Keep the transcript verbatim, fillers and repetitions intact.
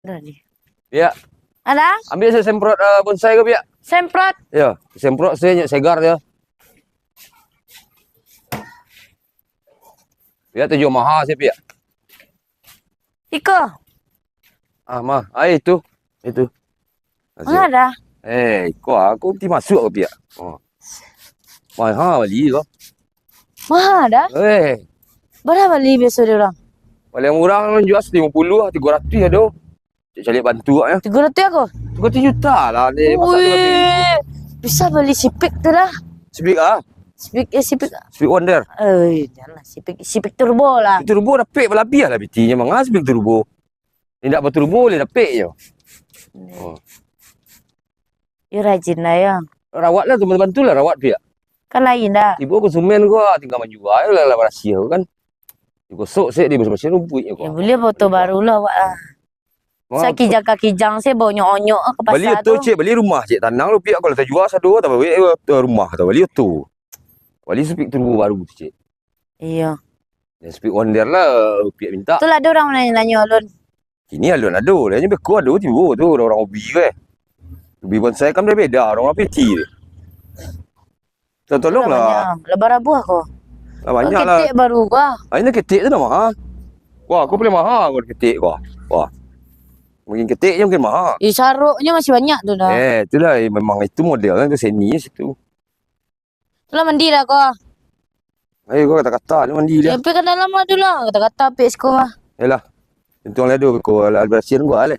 Dah ni. Piak. Ada? Ambiak se semprot, eh, bonsai ko, Piak. Semprot. Yo, semprot se nyo segar yo. Piak tu juo maha se, Piak. Iko. Ah, mah. Ah, itu. Itu. Manga dah? Eh, iko aku ti masuak ko, Piak. Oh. Maha bali ko. Maha dah? Eh. Bara bali biaso dek urang? Paling murah urang jua limo puluah, tigo ratuih ado. Cek caliak bantuak nyo. Tigo ratuih ako? Tigo ratuih juta lah, ni, masa tigo ratuih ribu. Wih, bisa bali Sipik tu lah. Sipik ah? Sipik, eh, Sipik. Sipik Wonder. Eh, janganlah. Sipik, Sipik Turbo lah. Sipik Turbo dapek balabiah lah pitinyo, manga Sipik Turbo. Indak baturbo lai dapek nyo. Hmm. Oh. Yo rajin lah yo. Rawat lah tu, bantu lah rawat, Piak. Kan lain dah. Tibo konsumen ko, tingga manjua lah, lah barasiah ko kan. Digosok sek, dibarasiah rumpuiknyo ko. Yo, bali moto baru lah awak lah. Wah, sakijang-kakijang se, baonyok-onyok ka pasar tu. Bali oto, Cek, bali rumah, Cek. Tanang lo, Piak, kalau tajua sado, tabawek, eh, rumah, tabali oto. Bali Sipik Turbo baru tu, Cek. Iyo. Jan Sipik Wonder lah, Piak mintak. Tu lah ado urang nanyo-nanyo alun. Kini alun ado, lah nyo beko ado tibo tu, urang-urang hobi ko, eh. Hobi bonsai kan beda-beda, urang-urang piti tu. Tolong lah. Lah banyak, lah barabuah ko. Lah banyak lah. Ketek baru ko. Ah, iko ketek tu dah maha. Wah, ko paling maha ko ketek ko. Wah. Mungkin keteknyo mungkin maha. Eh, saroknyo masih banyak tu dah. Eh, itulah, eh, memang itu model kan, tu seni situ. Tu lah mandi lah ko. Ayo ko kata-kata, lah mandi lah. Ya, pai ka dalam lah tu lah. Kata-kata pek siko mah. Yalah. Untuang lah ado ko, lah barasiahan ko lah.